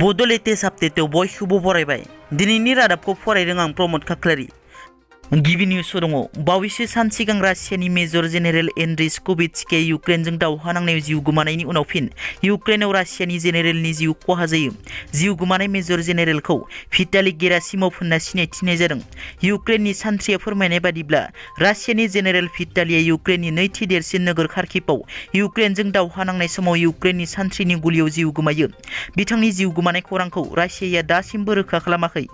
Bodo latest update बयखौबो बरायबाय दिनैनि रादाबखौ फरायदों आं प्रमोद खाख्लारि गिबि निउस दङ बावैसो सान सिगां रासियानि मेजर जेनेरेल एन्ड्रिस कुबिट्सके इउक्रेनजों दावहा नांनायाव जिउ गोमानायनि उनाव फिन इउक्रेनाव रासियानि जेनेरेलनि जिउ खहा जायो जिउ गोमानाय मेजर जेनेरेलखौ भिटाली गेरासिमोव होनना सिनायथिनाय जादों इउक्रेननि सान्थ्रिया फोरमायनाय बादिब्ला रासियानि जेनेरेल भिटालीया इउक्रेननि नैथि देरसिन नोगोर खार्किभआव इउक्रेनजों दावहा नांनाय समाव इउक्रेननि सान्थ्रिनि गुलियाव जिउ गोमायो बिथांनि जिउ गोमानाय खौरांखौ रासियाया दासिमबो रोखा खालामाखै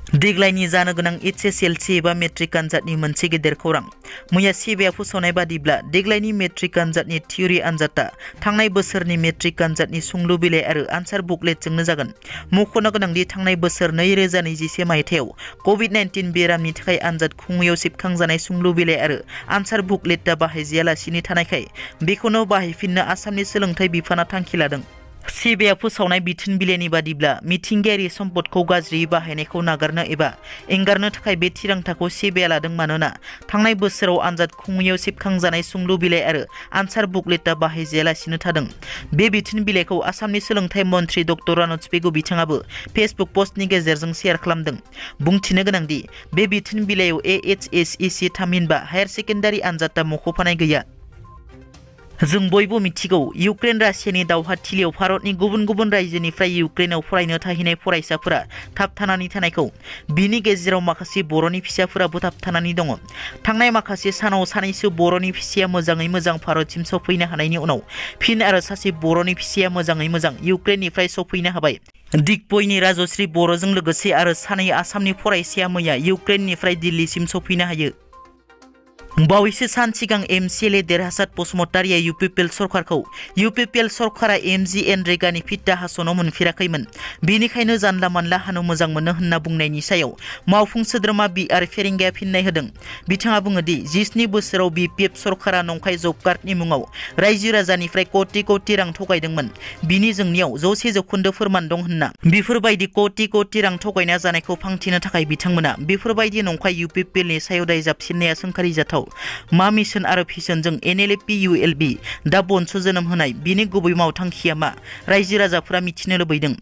देग्लायनि जानो गोनां HSLC एबा मेट्रिक आनजादनि मोनसे गेदेर खौरां मैया सिबिआ फोसावनाय बादिब्ला देग्लायनि मेट्रिक आनजादनि थियरि आनजादा थांनाय बोसोरनि मेट्रिक आनजादनि सुंलु बिलाइ आरो आनसार बुकलेटजोंनो जागोन मख'नो गोनांदि थांनाय बोसोर 2021 मायथाइयाव COVID-19 बेरामनि थाखाय आनजाद खुंनायाव सेबखांजानाय सुंलु बिलाइ आरो आनसार बुकलेटआ बाहायजायालासिनो थानायखाय बेखौनो बाहायफिननो आसामनि सोलोंथाइ बिफाना थांखि लादों सिबिआ फोसावनाय बिथोन बिलाइनि बादिब्ला मिथिंगायारि सम्पदखौ गाज्रियै बाहायनायखौ नागारनो एबा एंगारनो थाखाय बे थिरांथाखौ सिबिआ लादों मानोना थांनाय बोसोराव आनजाद खुंनायाव सेबखांजानाय सुंलु बिलाइ आरो आनसार बुकलेटआ बाहायजायालासिनो थादों बे बिथोन बिलाइखौ आसामनि सोलोंथाइ मन्थ्रि डक्टर रानज पेगु बिथाङाबो फेसबुक पस्टनि गेजेरजों शेयार खालामदों बुंथिनो गोनांदि बे बिथोन बिलाइयाव HSLC थामहिनबा हायार सेकेन्डारि आनजादा मख'फानाय गैया जों बयबो मिथिगौ इउक्रेन रासियानि दावहाथिलियाव भारतनि गुबुन गुबुन रायजोनिफ्राय इउक्रेनाव फरायनो थाहैनाय फरायसाफोरा थाबथानानै थानायखौ बिनि गेजेराव माखासे बर'नि फिसाफोराबो थाबथानानै दङ थांनाय माखासे सानाव सानैसो बर'नि फिसाया मोजाङै मोजां भारतसिम सफैनो हानायनि उनाव फिन आरो सासे बर'नि फिसाया मोजाङै मोजां इउक्रेननिफ्राय सफैनो हाबाय दिग्बयनि राजश्री बर'जों लोगोसे आरो सानै आसामनि फरायसाया मैया इउक्रेननिफ्राय दिल्लीसिम सफैनो हायो बावैसो सान सिगां MCLA देरहासात बसुमतारिया UPPL सरकारखौ UPPL सरकारा MGN रेगानि फिथा हास'नो मोनफेराखैमोन बेनिखायनो जानला मानला हानो मोजां मोनो होनना बुंनायनि सायाव मावफुं सोद्रोमा BR फेरेंगाया फिननाय होदों बिथाङा बुङोदि 17 बोसोराव BPF सरकारा नंखाय जब कार्डनि मुङाव रायजो राजानिफ्राय कोटि कोटि रां थगायदोंमोन बिनि जोंनियाव 100% फोरमान दं होनना बेफोरबायदि कोटि रां थगायना जानायखौ फांथिनो थाखाय बिथांमोना बेफोरबायदि नंखाय UPPLनि सायाव दाय जाबसिननाया सोंखारिजाथाव मा मिशन आरो भिजनजों NLP-ULB दा बन्स जोनोम होनाय बिनि गुबै मावथांखिया मा रायजो राजाफोरा मिथिनो लुबैदों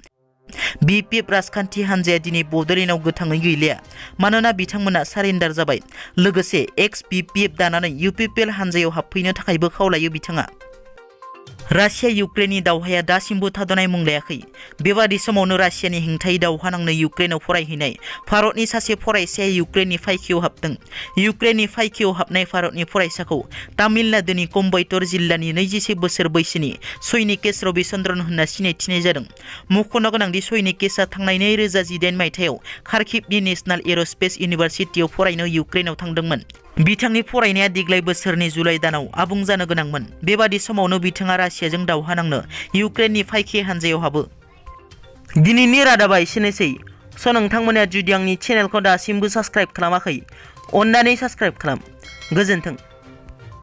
BPF राजखान्थि हान्जाया दिनै बड'लेण्डआव गोथाङै गैलिया मानोना बिथांमोना सारेन्डार जाबाय लोगोसे BPF दानानै UPPL हान्जायाव हाबफैनो थाखायबो खावलायो बिथाङा रासिया इउक्रेननि दावहाया दासिमबो थाद'नाय मुं लायाखै बेबादि समावनो रासियानि हेंथायै दावहा नांनो इउक्रेनाव फरायहैनाय भारतनि सासे फरायसाया इउक्रेननि फायखियाव हाबदों इउक्रेननि फायखियाव हाबनाय भारतनि फरायसाखौ तामिलनाडुनि कम्बैतुर जिल्लानि 21 बोसोर बैसोनि सैनिकेश रबिचन्द्रन होनना सिनायथिनाय जादों मख'नो गोनांदि सैनिकेशआ थांनाय 2018 मायथाइयाव खार्किभनि नेशनेल एर'स्पेस इउनिभार्सिटियाव फरायनो इउक्रेनाव थांदोंमोन बिथांनि फरायनाया देग्लाय बोसोरनि जुलाइ दानाव आबुं जानो गोनांमोन बेबादि समावनो बिथाङा रासियाजों दावहा नांनो इउक्रेननि फायखि हान्जायाव हाबो दिनैनि रादाबा एसेनोसै नोंथांमोना जुदि आंनि चेनेलखौ दासिमबो साबस्क्राइब खालामाखै अन्नानै साबस्क्राइब खालाम गोजोन्थों